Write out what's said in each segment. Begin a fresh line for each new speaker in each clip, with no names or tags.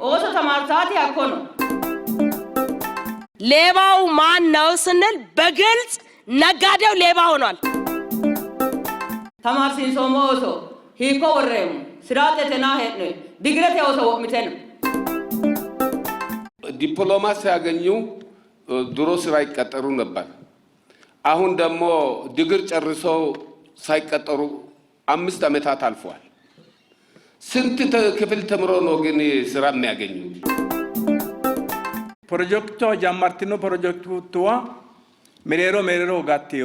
Ooso tamaarsaati hakko no.
ሌባው ማን ነው ስንል በግልጽ ነጋዴው ሌባ ሆኗል።
Tamaarsiinsoommo ooso hiikko worreemmo? Siraaxetenaa hee'noyi digirete ooso wo'mite no.
ዲፕሎማ ሲያገኙ ድሮ ስራ ይቀጠሩ ነበር። አሁን ደግሞ ዲግሪ ጨርሰው ሳይቀጠሩ 5 ዓመታት አልፈዋል። ስንት ክፍል ተምሮ ነው ግን ስራ የሚያገኙ?
ፕሮጀክቱ ጀመርቲኖ ፕሮጀክቱዋ ሜሬሮ ሜሬሮ ጋቲዮ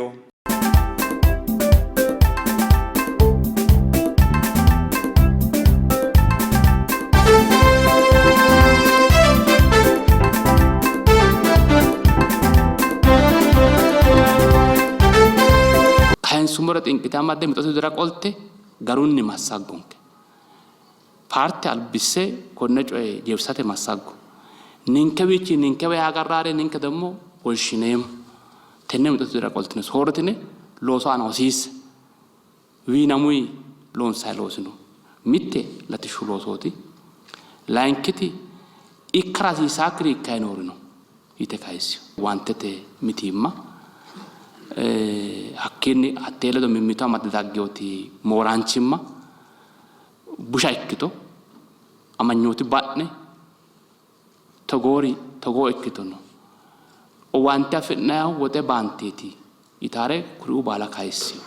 Kayinsummoro xinqite amadde mixote widira qolte garunni massaggonke. Paarte albisse konne coye jeefisate massaggo. Ninkewiichi ninkewa agarraare ninke ደግሞ wonshineemmo. Tenne mixote widira qoltine soorritine loosu aana hosiisse wiinamuyi loonsayi loosi no. Mitte latishshu loosooti. Layinkiti ikkara hasiisaakkiri ikkayi noori no yite kayissino. Waantete mitiimma hakkiinni hattee ledo mimmito amadde dagginoti mooraanchimma busha ikkito amanyooti ba'ne togoori togoo ikkito no. Owaante afi'nayihu woxe baanteeti yitaare kuriuu baala kayissino.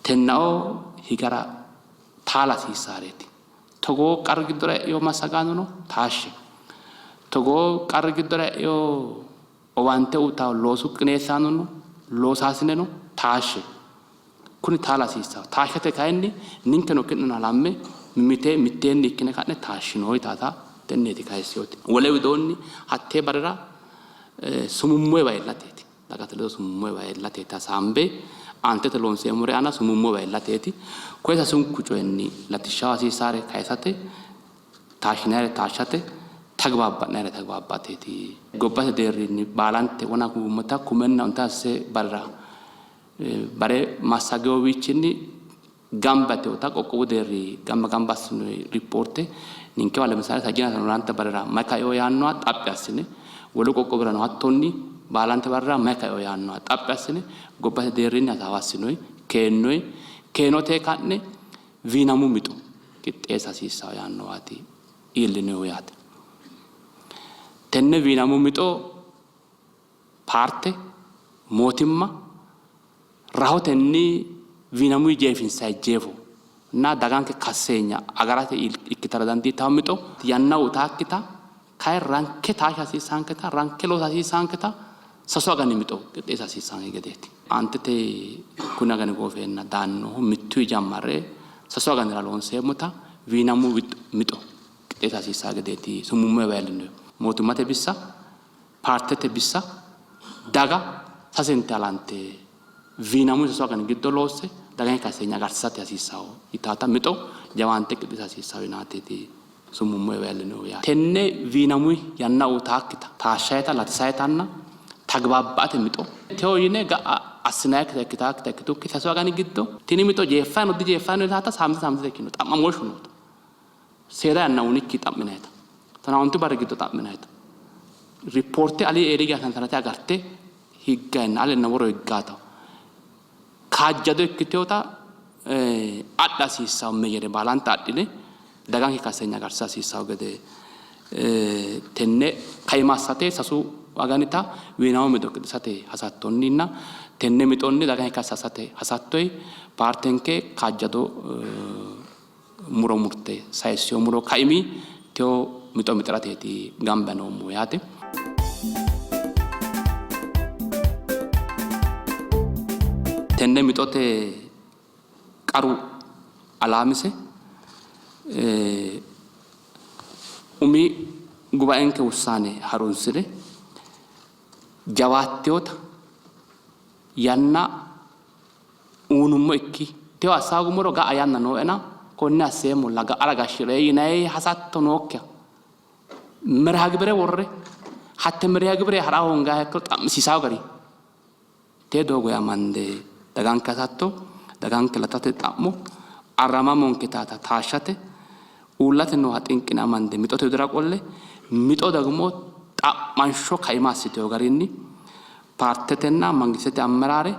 Tennao higara taala hasiissaareeti. Togoo qarri giddora e'ino massagaanono taashshe. Togoo qarri giddora e'ino owaante uytawo loosu qineessaanono loosaasineno taashshe. Kuni taala hasiissawo. Taashshate kayinni ninkeno ki'neno halamme mite mitteenni ikkine ka'ne taashshino yitaata tenneeti kayissinooti. Wole widoonni hattee barera sumummuwa iillateeti. Dagate ledo sumummuwa iillateeti hasaambe aantete loonseemmori aana sumummuwa iillateeti. Koye sasunku coyinni latishshaho hasiisaare kayisate, taashshinayire taashshate, tagbaabba'nayire tagbaabba'ateeti. Gobbate deerrinni baalante wona kuummota kumenna onte sase barera bare massagewowiichinni gamba yiteewota qoqqowu deerri gamba gamba assinoyi ripoorte ninkewa ለምሳሌ sajjina sanolante barera mayi kaeo yaannoha xaphi assine wolu qoqqowirano hattonni baalante barera mayi kaeo yaannoha xaphi assine gobbate deerrinni hasaawa assinoyi keennoyi keenote ka'ne wiinamu mixo qixxeessa hasiissawo yaannowaati iillinohu yaate. Tenne wiinamu mixo paarte mootimma rahotenni wiinamuyi jeefinsayi jeefo እና daganke kasseenya agarate ikkitara dandiitawo mixo yanna uyitaakkita kayi ranke taashsha hasiissaanketa ranke loosa hasiissaanketa sasu agani mixo qixxeessa hasiissaanke gedeeti. Aantete kuni agani goofeenna daannohu mittuyi jammarre sasu aganira loonseemmota wiinamu mixo qixxeessa hasiissaa gedeeti sumummuwa iillinohu. Mootimmate bissa, paartete bissa, daga sasente halante wiinamu sasu agani giddo loosse daganke kasseenya agarsiisate hasiissawo yitaata mixo jawaante qixxeessa hasiissawo yinaateeti sumummuwa iillinohu yaate. Tenne wiinamu yanna uyitaakkita taashshayita latisayitanna tagbaabba'ate mixo teo yine ga'a assinaayikkita ikkitaakkita ikkitukki sasu agani giddo tini mixo jeeffayi no dijeeffayi no yitaata saaminte saamintete ikkino xa'mamooshshu noota seeda yanna unikki xa'minayita tonaa ontu barri giddo xa'minayita ripoorte alii eeli geya tantanate agarte higgayenna alenna woro higgaata kaajjado ikkiteewota adha hasiissawo meyere baalanta adhine daganke kasseenya agarsiisa hasiissawo gede tenne kaima assate sasu aganita wiinamu mixo qixxeessate hasattonninna tenne mixonni daganke kassasate hasattoyi paartenke kaajjado muro murte sayissino muro kaimi teo mixo mixirateeti gamba noommo yaate. Tenne mixote qaru alaamise umi gubaenke wussaane harunsine jawaattewota yanna uunummo ikki teo assaagummoro ga'a yanna nooena konne asseemmolla ga'ara gashshire yinayi hasatto nookkiha meriha gibire worre hatte meriha gibire ha'ra hoongayiha ikkiro xa'misiisawo gari tee doogo amande daganke hasatto daganke latate xa'mo arramamonke taata taashshate Uullate nooha xinqine amande mixote widira qolle mixo dagmo xa'mansho kaima assiteyo garinni paartetenna mangistete ammeraare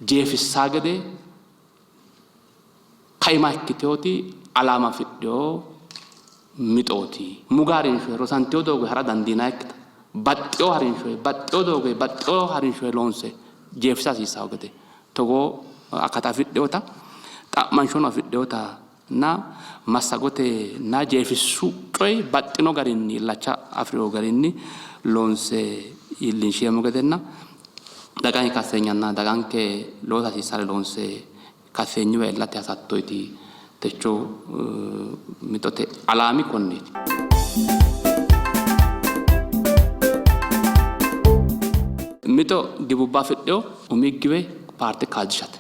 jeefissaa gede kaima ikkiteyooti alaama afidheyo mixooti. Muga harinshoyi rosanteyo doogoyi ha'ra dandiinannikkita baxxeyo harinshoyi baxxeyo doogoyi baxxeyo harinshoyi loonse jeefisa hasiissanno gede togoo akata afidheyota xa'manshono afidheyota na massagote na jeefissu coyi baxxino garinni illacha afi'rino garinni loonse iillinsheemmo gedenna daganke kasseenyanna daganke loosa hasiissare loonse kasseenyuwa iillate hasattoyti techo mixote alaami konneeti. Mixo giwubba afidhino umi giwe paarte kaajjishate.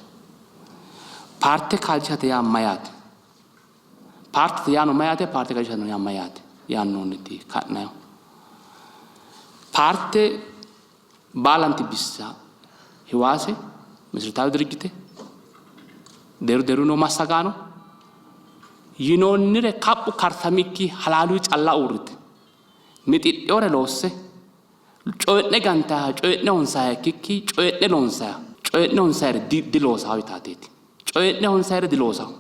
Paarte kaajjishate yaa mayyaate? Paartete yaano mayyaate? Paarte kaajjishate yaa mayyaate? Yaannoonniti ka'nayihu. Paarte baalanti bissa Hiwaase, meseretawi dirijjite, deerru deerru noo massagaano yinoonnire kaphu karsamikki halaaluyi calla uurrite mixidhinore loosse Coyi'ne gantayiha, coyi'ne honsayiha ikkikki coyi'ne loonsayiha, coyi'ne honsayire diloosaho yitaateeti. Coyi'ne honsayire diloosaho.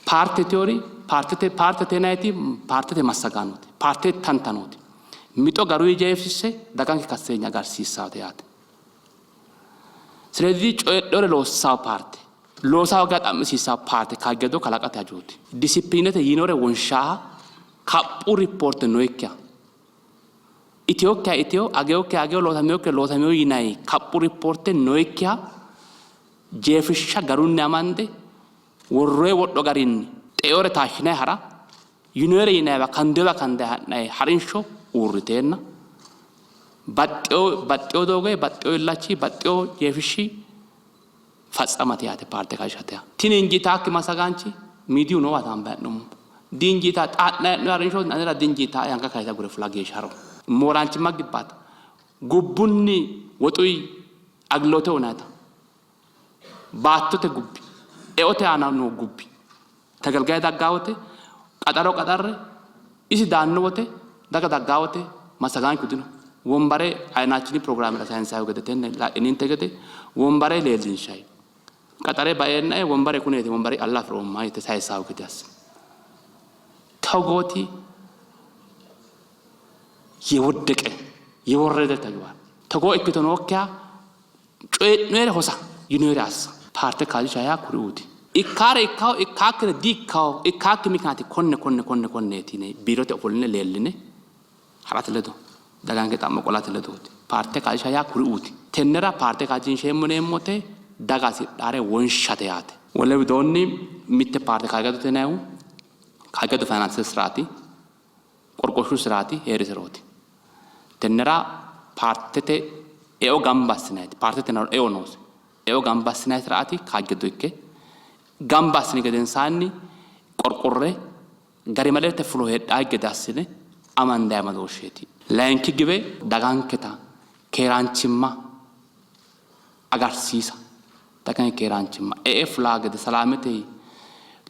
Paarte teori, paartete, paartete yinayiti paartete massagaanooti, paartete tantanooti. Mixo garuyi jeefisse daganke kasseenya agarsiissaate yaate. ስለዚህ coyidhore loossawo paarte, loosa hooga xa'misiissawo paarte kaajjado kalaqate hajooti. Disipiliinete yinore wonshaha kaphu ripoorte noyikkiha Itiyokkiha itiyo, ageyokkiha ageyo, loosameyokkiha loosameyo yinanni kaphu ripoorte noyikkiha jeefishsha garunni amande worroyi wodho garinni xe'eore taashshinanni ha'ra, yinoyire yinanniwa kandoyiwa kandanni ha'nanni ha'rinsho uurriteenna baxxewo baxxewo doogoyi baxxewo illachi baxxewo jeefishshi fatsamate yaate paarte kaajjishate yaa. Tini injiitaakki massagaanchi miidiyu noowa hasaambanni hee'noommo. Diinjiitaa xa ha'nanni hee'noonni harinsho anera dinjiitaa anga kayise agure fula geeshsha haro. Mooraanchimma gibbaata. Gubbunni woxuyi agiloote uyinannita. Baattote gubbi, eote aana noo gubbi, tegelgaye daggaa wote, qaxaro qaxarre, isi daanno wote, daga daggaa wote massagaanchu dino. Wombare ayinaachini pirogiraamera sayinsayihu gede tenne la'ininte gede wombare leellinshayi. Qaxare baeennae wombare kuneeti wombare alla afi'roomma yite sayissaahu gede assine. Togooti yewoddeqe yeworrede tegibaar. Togoo ikkito nookkiha Coyi'noyere hosa, yinoyere assa. Paarte kaajjisha yaa kuriuuti. Ikkaare ikkaho, ikkaakkire di-ikkaho, ikkaakki mikinaati konne konne konne konneeti yine biirote ofolline leelline ha'rate ledo, daganke xa'mo qolate ledooti. Paarte kaajjisha yaa kuriuuti. Tennera paarte kaajjinsheemmo yineemmote daga hasidhaare wonshate yaate. Wole widoonni mitte paarte kaajjadote yinannihu kaajjado fayinaansete siraati, qorqorshu siraati hee'riserooti. Tennera paartete eo gamba assinanniti, paartete eo noose. Eo gamba assinanni siraati kaajjado ikke gamba assini gedensaanni qorqorre garimalete fulo heedhanno gede assine amandanni amadooshsheeti. Layinki giwe daganketa keeraanchimma agarsiisa, daganke keeraanchimma e''e fulaa gede salaamete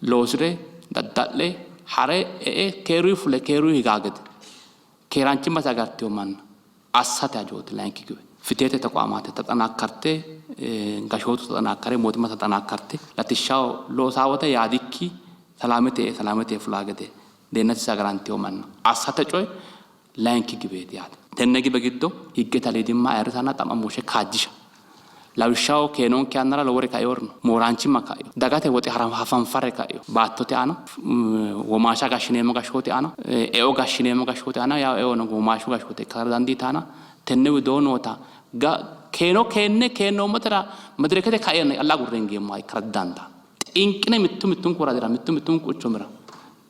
loosi're dadda'le ha're e''e keeruyi fule keeruyi higaa gede keeraanchimmasi agartino manna assate hajooti layinki giwe. Fitihete tequamaate taxanaakkarte, gashshootu taxanaakkare, mootimma taxanaakkarte latishshaho loosaa wote yaadikki salaamete e''e salaamete fulaa gede deennatisi agarantino manna assate coye layinki giweeti yaate. Tenne giwe giddo higgete aliidimma ayirrisanna xa'mamooshshe kaajjisha. Lawishshaho keenonke yannara lowori kainori no. Mooraanchimma kaino. Dagate woxi hafanfarre kaino. Baattote aana, womaashsha gashshineemmo gashshooti aana, eo gashshineemmo gashshooti aana, yawo eono womaashshu gashshoote ikkara dandiitanna tenne widoo noota keeno keenne keennoommotera madirakete kaeenna calla agurre hingeemmoha ikkara didandaanno. Xinqine mittu mittunku woradira, mittu mittunku quchumira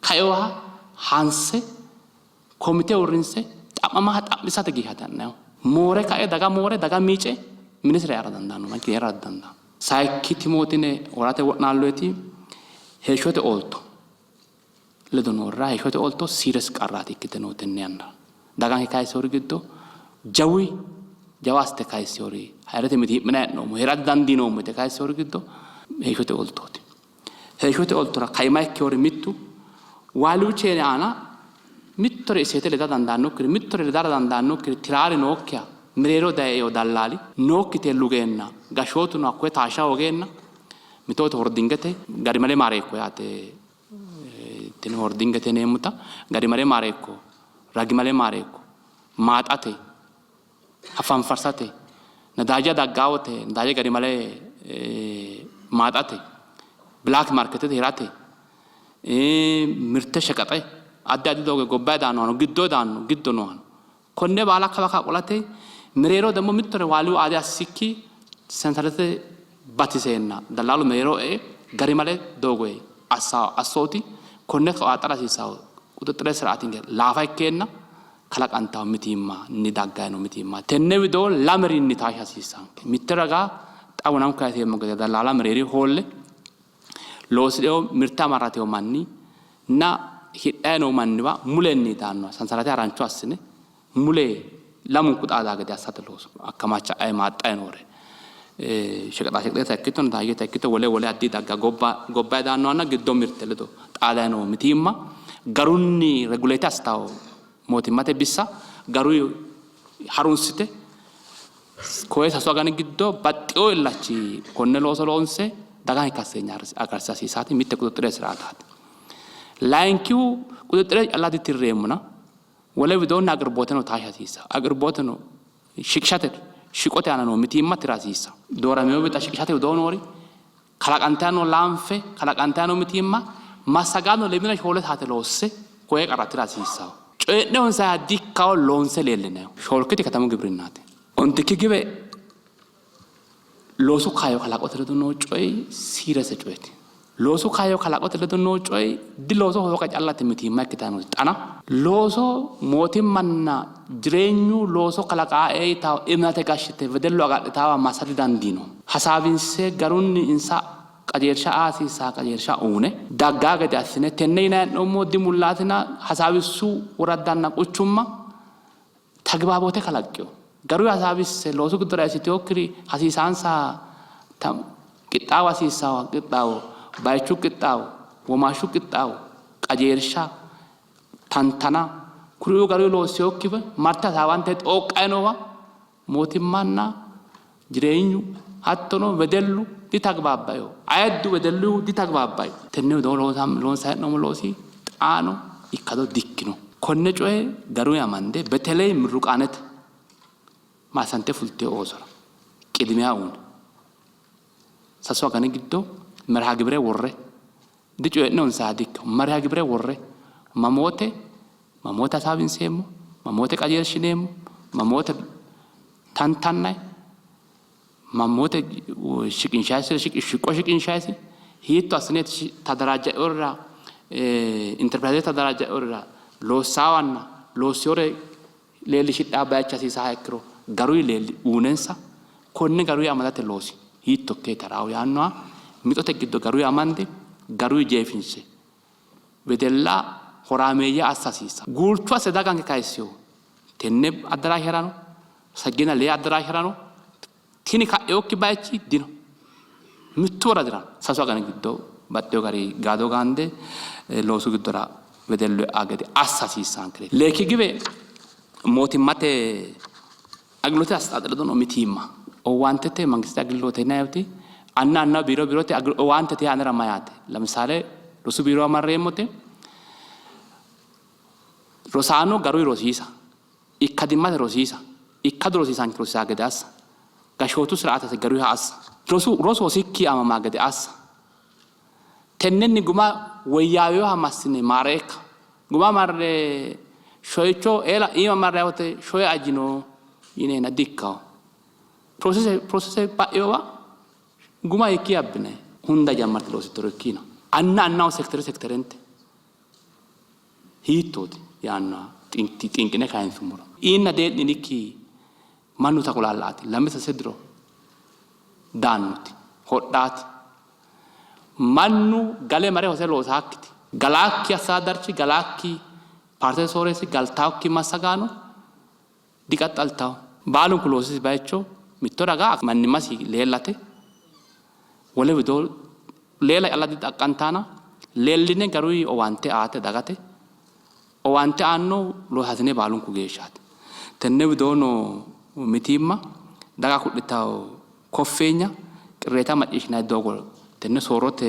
kainoha hanse Komite uurrinse xa'mamaha xa'misate geeshshaati ha'nannihu. Moore kae daga moore daga miice minisira eara dandaanno manchi hee'rara didandaanno. Sayikki timootine worate wo'naalloyiti heeshshote oolto ledo noorira heeshshote oolto serious qarraati ikkite noo tenne yannara. Daganke kayissewori giddo jawi jawa assite kayissewori hee'rate mitii'minanni hee'noommo hee'ra didandiinoommo yite kayissewori giddo heeshshote ooltooti. Heeshshote oltora kaima ikkewori mittu value chain aana mittore iseete leda dandaannokkiri, mittore ledara dandaannokkiri tiraari nookkiha mereero daye eo dallaali nookkite lugeenna gashshootuno hakkoye taashsha hoogeenna mitootu hordingete garimale maareekko yaate. Tini hordingete yineemmota garimale maareekko, ragimale maareekko, maaxate, hafanfarsate, nadaaja daggaa wote nadaaja garimale maaxate, black marketete hirate, mirte shaqaxe addi addi doogo gobbayi daannohano giddo daanno giddo noohano konne baala kawa ka'a qolate mereero ደግሞ mittore waaliyu aade assikki sansalate batiseenna dallaalu mereero e garimale doogoye assooti konne qoxaxara hasiissawo quxuxxire siraatinke laafa ikkeenna kalaqantawo mitiimma ni daggayi no mitiimma tenne widoo lamerinni taashsha hasiissanke. Mitte raga xawunam kayiseemmo gede dallaala mereeri hoolle loosidhewo mirte amarratewo manni na hidhayi noo manniwa mulenni daannoha sansalate harancho assine mule lamunku xaadaa gede assate looso akkamacha''ayi maaxxayi noore shaqaxaa shaqaxeta ikkito nadaajete ikkito wole wole addi dagga gobba gobbayi daannohanna giddo mirte ledo xaadayi noo mitiimma garunni regulate assitawo mootimmate bissa garuyi harunsite koye sasu agani giddo baxxewo illachi konne looso loonse daganke kasseenya agarsiisa hasiisaati. Mitte quxuxxire siraataati. Layinkihu quxuxxire calla ditirreemmona wole widoonni aqirbooteno taashsha hasiissa. Aqirbooteno shiqishate shiqote aana noo mitiimma tira hasiissa. Dooramino wixa shiqishate widoo noori kalaqantanni noo laanfe, kalaqantanni noo mitiimma massagaano lemina shoole saate loosse koye qarra tira hasiissawo. Coyi'ne honsayiha dikkawo loonse leellinayiho. Shoolkiti katamu gibirinnaati. Ontikki giwe loosu kaayyo kalaqote ledo noo coyi siirese coyeti. Loosu kaayyo kalaqote ledo noo coyi di looso hooga callate mitiimma ikkitanni nooti. Xana looso mootimmanna jireenyu looso kalaqaa''e yitawo imnate gashshite wedellu agadhitaawa massa didandiino. Hasaawinse garunni insa qajeelsha aa hasiissaa qajeelsha uune daggaa gede assine tenne yinanni hee'noommo dimullaatina hasaawissu woraddanna quchumma tagibaaboote kalaqqino. Garu hasaawisse loosu giddora eessitinokkiri hasiisaansa qixxaawo hasiissanno qixxaawo, bayichu qixxaawo, womaashshu qixxaawo, qajeelsha, tantana kuriuu garuyi loossinokkiwa marte hasaawante xooqqanni noowa mootimmanna jireenyu hattono wedellu ditagbaabbaino. Ayiddu wedellu ditagbaabbaino. Tenne widoo loonsanni hee'noommo loosi xaano ikkado dikkino. Konne coye garunni amande beteley mirruqaanete maassante fultino oosora qidimiya uune sasu agani giddo merha gibire worre dicoyi'nonsaha dikkino. Merha gibire worre mamoote mamoote hasaawinseemmo, mamoote qajeelshineemmo, mamoote tantannayi, mamoote shiqinshaayisire shiqqo shiqinshaayisi, hiitto assineeti tadaraajjaeorira interpirayzete tadaraajjaeorira loossaawanna loossiyore leellishidhaa bayichi hasiisaha ikkiro garuyi leelli uunensa konne garuyi amadate loosi hiitto ikke taraawo yaannoha mixote giddo garuyi amande garuyi jeefinse wedella horaameeyye assa hasiissa. Guurchu asse daganke kayissino tenne addaraasherano sajjina lee addaraasherano tini ka'inokki bayichi dino. Mittu woradirano sasu agani giddo baxxewo gari gaado gaande loosu giddora wedellu e'a gede assa hasiissanke. Leekki giwe mootimmate agiloote asxaaxe ledo noo mitiimma owaantete mangistete agiloote yinanniti anna anna biiro biirote owaantete yaa anera mayyaate? Lemisaale rosu biirowa marreemmote rosaano garuyi rosiisa, ikkadimmate rosiisa, ikkadu rosiisaanchi rosiisaa gede assa, gashshootu siraatese garuyiha assa, rosu rosu hosikki aamamaa gede assa, tennenni guma woyyaawinoha massine maareekka, guma marre shoyicho eela iima marre wote shoye ajino yineenna dikkawo. Prosese prosese ba'inowa guma hiikki abbinanni? Hunda jammarte loosittoro ikkina anna annaho sektere sekterente hiittooti yaannoha xinqine kayinsummoro iinna dee'ninikki mannu takulaalaati lame sase diro daannoti hodhaati mannu gale mare hose loosaakkiti galaakki assaadarchi galaakki paartete sooreessi galtaakki massagaano diqaxxaltawo. Baalunku loosisi bayicho mitto raga mannimasi leellate, wole widoo Leella calla dixaqqantaana leelline garuyi owaante aate dagate owaante aanno loosaasine baalunku geeshshaati. Tenne widoo noo mitiimma daga ku'litawo koffeenya qirreeta macciishshinanni doogo tenne soorrote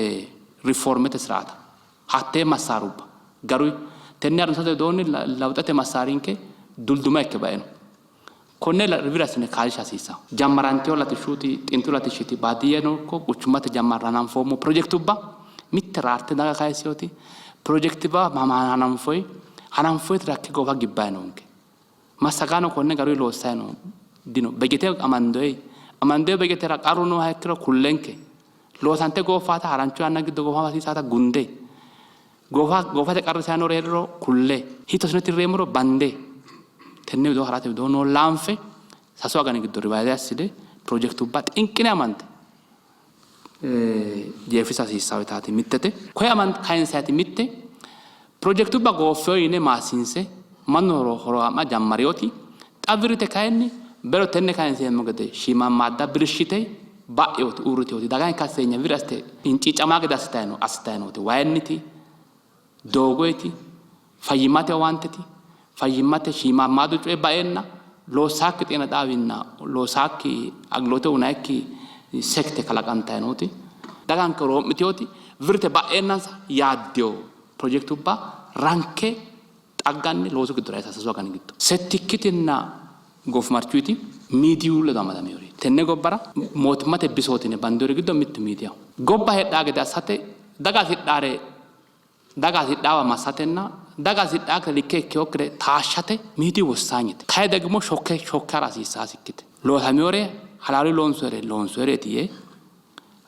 rifoormete siraata hattee massaarubba garuyi tenne harunsate widoonni lawuxete massaarinke dulduma ikke baino. Konne wirri assine kaajjisha hasiissanno. Jammarantino latishshuuti xintu latishshiti baadiyyeno ikko quchummate jammarre hananfoommo pirojekitubba mitte raarte daga kayissinoti pirojekitubba hananfoyi hananfoyiti rakke goofa gibbayi noonke. Massagaano konne garuyi loossayi no dino. Bejete amandoyi amandoyi bejetera qarru nooha ikkiro kullenke. Loosante gooffaata harancho yanna giddo goofa hasiisaata gunde goofa goofate qarrisayi noori hee'riro kulle hiitto assine tirreemmoro bande tenne widoo harate widoo noo laanfe sasu agani giddo rivayze assine pirojekitubba xinqine amande jeefisa hasiissanno yitaati mittete. Koye amande kayinsayiti mitte pirojekitubba gooffeyo yine maassiinse mannu horo horo'ma jammariyoti xa wirrite kayinni bero tenne kayinseemmo gede shiimammaadda birshite ba'eoti uurriteoti daganke kasseenya wirri assite hinciiccamaa gede assitayi no assitayi nooti wayinniti doogoyiti fayyimmate owaanteti fayyimmate shiimammaadu coye baeenna loossaakki xeena xaawinna loossaakki agiloote uyinayikki sekte kalaqantayi nooti daganke horoo'miteoti wirrite ba'eennansa yaaddeyo pirojekitubba ranke xagganni loosu giddora eessa sasu agani giddo. Settikkitinna goofimarchuyti miidiyu ledo amadaminoreeti. Tenne gobbara mootimmate bisooti yine bandoonniri giddo mittu miidiyaho. Gobba heedhaa gede assate daga hasidhaare daga hasidhaawa massatenna daga hasidhaakkire likke ikkinokkire taashshate miidiyu wossaanyete. Kayi degimo shokke shokke ha'ra hasiissaasikkite. Loosaminore halaalu loonsoyere loonsoyereeti yee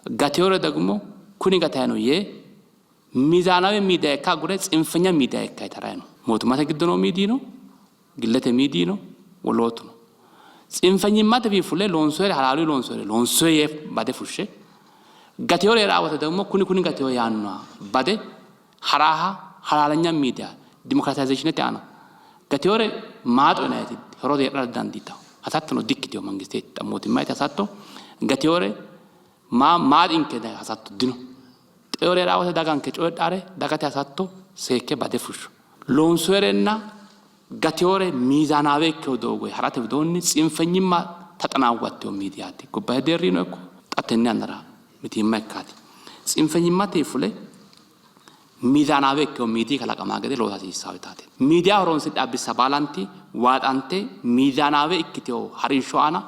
gatinore degimo kuni gatayi no yee Miizaanawe miidiya ikka agure tsinfenya miidiya ikkayi tarayi no. Mootimmate giddo noo miidiyi no, gillete miidiyi no, wolootu no. Tsinfenyimmate wii fule loonsoyere halaaluyi loonsoyere loonsoyi yee bade fushshe, gateyore hee'raa wote degmo kuni kuni gateyo yaannoha bade haraaha halaalanya miidiya dimokiraatayzeeshinete aana gateyore maaxo yinayiti horo hee'rara didandiitawo. Hasattono dikkiteyo mangistete xa mootimmayiti hasatto gateyore Maa maaxinke hasatto dino. Xeore hee'raa wote daganke coyidhaare dagate hasatto seekke bade fushsho. Loonsoyirenna gateyore miizaanaawe ikkewo doogoyi ha'rate widoonni tsinfenyimma taxanaawwattewo miidiyaati. Gobbate deerriino ikko xa tenne yannara mitiimma ikkaati. Tsinfenyimmate fule miizaanaawe ikkewo miidiyi kalaqamaa gede loosa hasiissawo yitaati. Miidiya horonsidhaa bissa baalanti waaxante miizaanaawe ikkitewo harinsho aana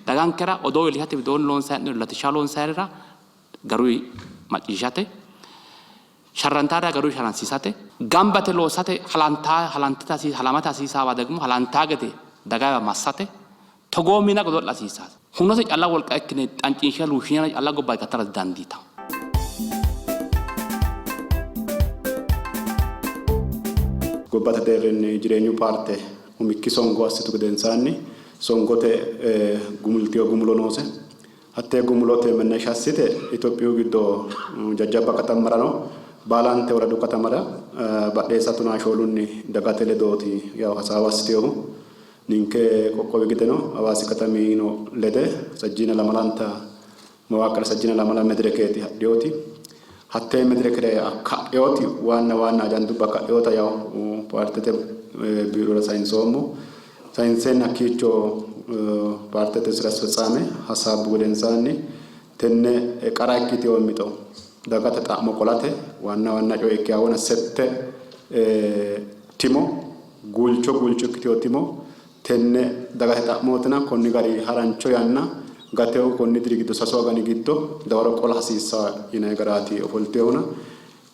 dagankera odoo iillishate widoonni loonsayi hee'noonni latishsha loonsayirira garuyi macciishshate, sharrantaarira garuyi sharransiisate, gambate loosate halamate hasiisaawa degmo halantaa gede dagayiwa massate togoo miina godo'la hasiissaase. Hunote calla wolqa ikkine xancinshe luushshinara calla gobba gattara didandiitanno.
Gobbate deerrinni Jireenyu paarte umikki songo assitu gedensaanni songote gumultino gumulo noose. Hattee gumulote mennesha assite Itophiyu giddo jajjabba katammarano baalante woradu katamara badheessa tonaa shoolunni dagate ledooti yawo hasaawa assitinohu. Ninke qoqqowi gedeno Hawaasi katamino lede sajjiina lamalanta mawaaqqara sajjiina lamala medirekeeti hadhinoti. Hattee medirekere ka'inoti waanna waanna ajandubba ka'inota yawo paartete biirora sayinsoommo. Sayinseenna hakkiicho paartete sira asfetsaame hasaabbu gedensaanni tenne qara ikkitino mixo dagate xa'mo qolate waanna waanna coye ikkihawona sette timo guulcho guulcho ikkitino timo tenne dagate xa'mootina konni gari harancho yanna gatehu konni diri giddo sasu agani giddo dawaro qola hasiissa yinanni garaati ofoltinohuna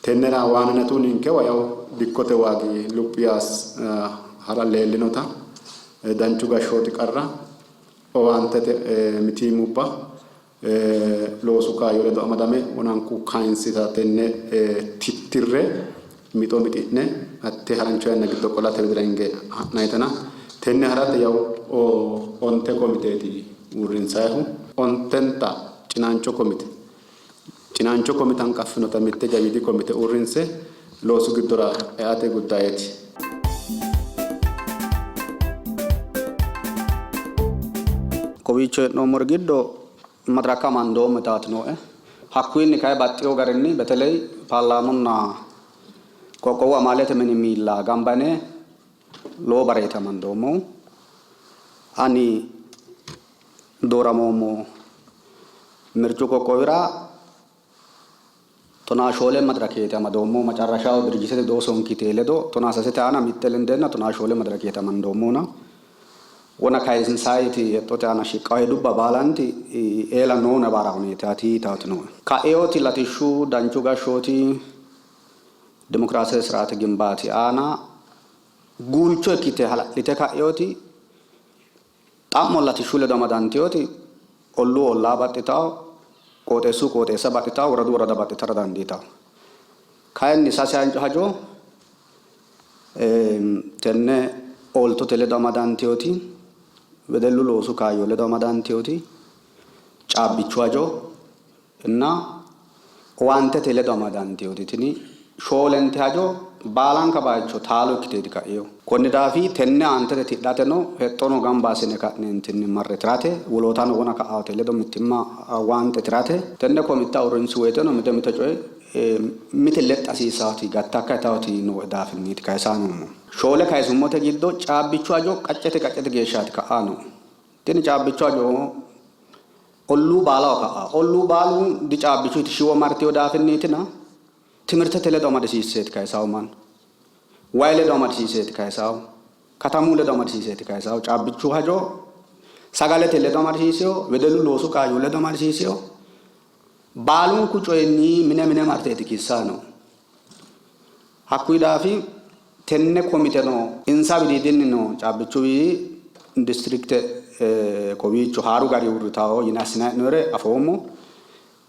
tennera waananatu ninkewa yawo dikkote waagi luphi yaa hara leellinota danchu gashshooti qarra owaantete mitiimmubba loosu kaayyo ledo amadame wonanku kayinsita tenne tittirre mixo mixi'ne hatte harancho yanna giddo qolate widira hinge ha'nayitana tenne harate yawo onte komiteeti uurrinsayihu. Ontenta cinaancho komite cinaancho komite hanqaffinota mitte jawiidi komite uurrinse loosu giddora eate guddayeeti.
Kowiicho hee'noommori giddo madaraka amandoommo yitaati nooe. Hakkuyinni kay baxxeewo garinni beteley paarlaamunna qoqqowu amaalete mini miilla gamba yine lowo bareeti amandoommohu. Ani dooramoommo mircu qoqqowira 14 madirakeeti amadoommohu. Macarrashaho dirijjitete doosonkite ledo 13te aana mitte lendeenna 14 madirakeeti amandoommohuna wona kayinsaayiti hexxote aana shiqqawo hedubba baalanti eela noo nabara huneetaati yitaati nooe. Ka'eyooti latishshu, danchu gashshooti, dimokiraasete siraati gimbaati aana guulcho ikkite hala'lite ka'eyooti xa'mo latishshu ledo amadanteyoti olluu ollaa baxxitawo, qooxeessu qooxeessa baxxitawo, woradu worada baxxitara dandiitawo. Kayinni sase hajo tenne ooltote ledo amadanteyoti, wedellu loosu kaayyo ledo amadanteyoti, caabbichu hajo nna owaantete ledo amadanteyoti tini shoolente hajo baalanka baycho taalo ikkiteeti ka'inohu. Konni daafi tenne aantete tidhateno hexxono gamba assine ka'neentinni marre tirate wolootano wona ka'aate ledo mittimma waanxe tirate tenne komitta uurrinsi woyteno mite mite coye mite lexxa hasiissaati gattakka yitaoti nooe daafinniiti kayisayi noommohu. Shoole kayisummote giddo caabbichu hajo qaccete qaccete geeshshaati ka'aa noohu. Tini caabbichu hajo olluu baalaho ka'a. Olluu baalu dicaabbichuyti shiwo martino daafinniitina timirtete ledo amadisiisseeti kayisaahu mannu. Way ledo amadisiiseeti kayisaahu. Katamu ledo amadisiiseeti kayisaahu. Caabbichu hajo sagalete ledo amadisiiseo, wedellu loosu kaayyo ledo amadisiiseo. Baalunku coyinni mine mine marteeti kissayi noohu. Hakkuyi daafi tenne komiteno insa widiidinni no caabbichu distrikte kowiicho haaru gari uurritawo yine assinanni hee'noyire afoommo.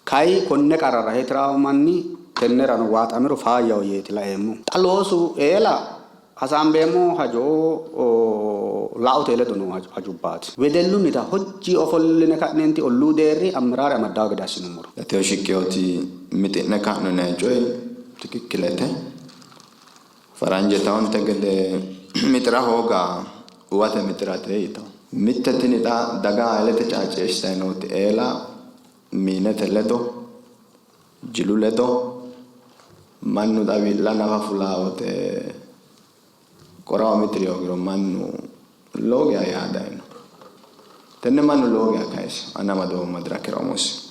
Kayi konne qarra rahe tirawo manni tennerano waaxamiro faayyaho yeeti laeemmohu. Xa loosu eela hasaambeemmo hajo laote ledo noo hajubbaati. Wedellunnita hojji ofolline ka'neenti olluu deerri ammiraare amaddawo gede assinummoro.
Gateho shiqqinoti mixi'ne ka'no yinanni coyi tikikkilete. Faranje yitawonte gede mixira hooga uwate mixirate yitawo. Mitte tini xa daga aylete caacceessitanni nooti eela miinete ledo, jilu ledo, mannu xa wi'la nafa fulaa wote qoraho mitiri hoogiro mannu lowo geya yaadayi no. Tenne mannu lowo geya kayisino. Ani amadoommo madirakera umosi.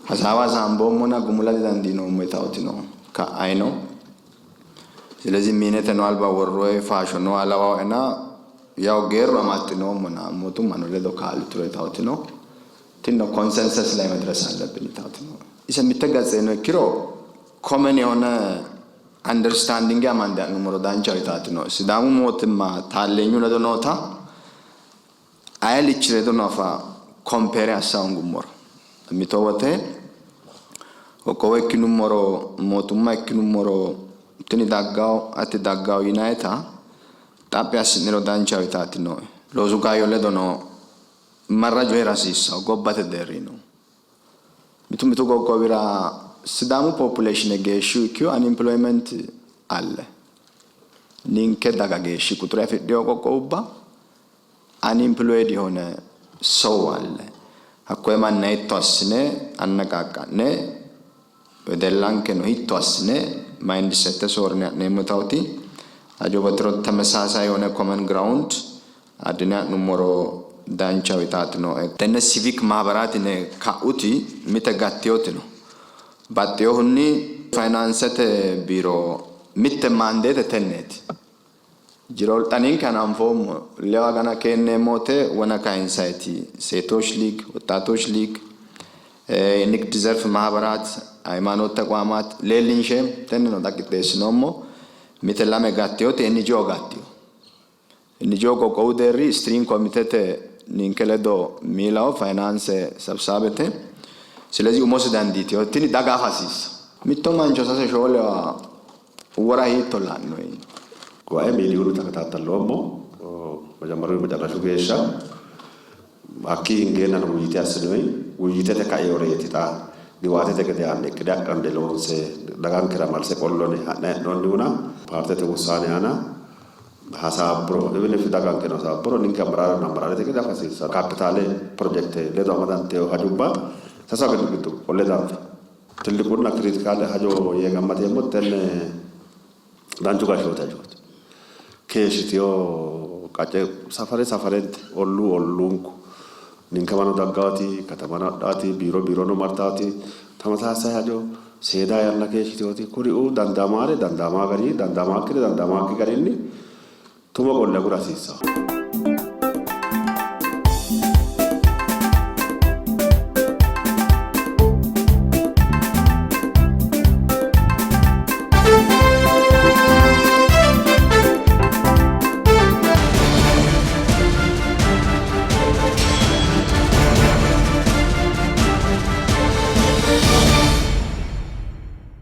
Hasaawa hasaamboommona gumula didandiinoommo yitawoti no. Ka'ayi no. Silezi miineteno alba worroyi faasho nooha lawaoena yawo geerru amaxxinoommona mootummano ledo kaa'lituro yitawoti no. Tinino consensus ላይ መድረስ አለብን yitawoti no. Ise mitte gatseno ikkiro common የሆነ understanding amande ha'nummoro danchaho yitaati nooe. Sidaamu mootimma taalleenyu ledo noota ayelichi ledo nafa compare assa hoongummoro mito wote qoqqowo ikkinummoro mootumma ikkinummoro tini daggawo hatti daggawo yinayita xaphi assi'niro danchaho yitaati nooe. Loosu kaayyo ledono marrajo hee'ra hasiissanno gobbate deerrino. Mitu mitu qoqqowira Sidaamu population geeshshihu ikkihu unemployment አለ. Ninke daga geeshshi quxure afidhino qoqqowubba unemployed የሆነ ሰው አለ. Hakkoye manna hiitto assine annaqaaqqa'ne wedellankeno hiitto assine mindset soorrine ha'neemmo yitawoti hajo batiro ተመሳሳይ የሆነ common ground adhine ha'nummoro danchaho yitaati nooe. Tenne civic maabaraat yine ka'uti mite gatteyoti no. Baxxinohunni fayinaansete biiro mitte mandate tenneeti. Jiro xa ninke hananfoommo lewu agana keenneemmo wote wona kayinsayti ሴቶች ሊግ፣ ወጣቶች ሊግ፣ የንግድ ዘርፍ ማህበራት፣ ሃይማኖት ተቋማት leellinsheem tenneno xa qixxeessinoommo. Mite lame gatteyoti NGO gatteyo. NGO qoqqowu deerri steering komitete ninke ledo miilaho fayinaanse sabsaabete. ስለዚህ umosi dandiiteyo tini daga afa hasiissa. Mitto mancho sase shoolewa wora hiitto la'noyi?
ጉባኤ ሚዲዩን ተከታተልሎommo መጀመሪያው መጨረሹ geeshsha hakkii hingeennano wuyyite assinoyi wuyyitete kaeyoreeti xa giwaatete gede aanne ikkide adhande loonse dagankera malse qollone ha'ne hee'noonnihuna paartete wusaane aana hasaabburo even if dagankeno hasaabburo ninke ammaraareno ammaraarete gede afa hasiissanno. Kaapitaale pirojekte ledo amadanteyo hajubba Sasu agani giddo qolle danfe ትልቁና critical hajo yee gammateemmo tenne danchu gashshooti hajooti. Keeshshiteyo qacce safare safarente olluu olluunku ninkewano daggaati katamano hadhaati biiro biirono martaati ተመሳሳይ hajo seeda yanna keeshshiteyooti kuriuu dandaamaare dandaamaa garinni dandaamakki garinni tumo qolle agura hasiissanno.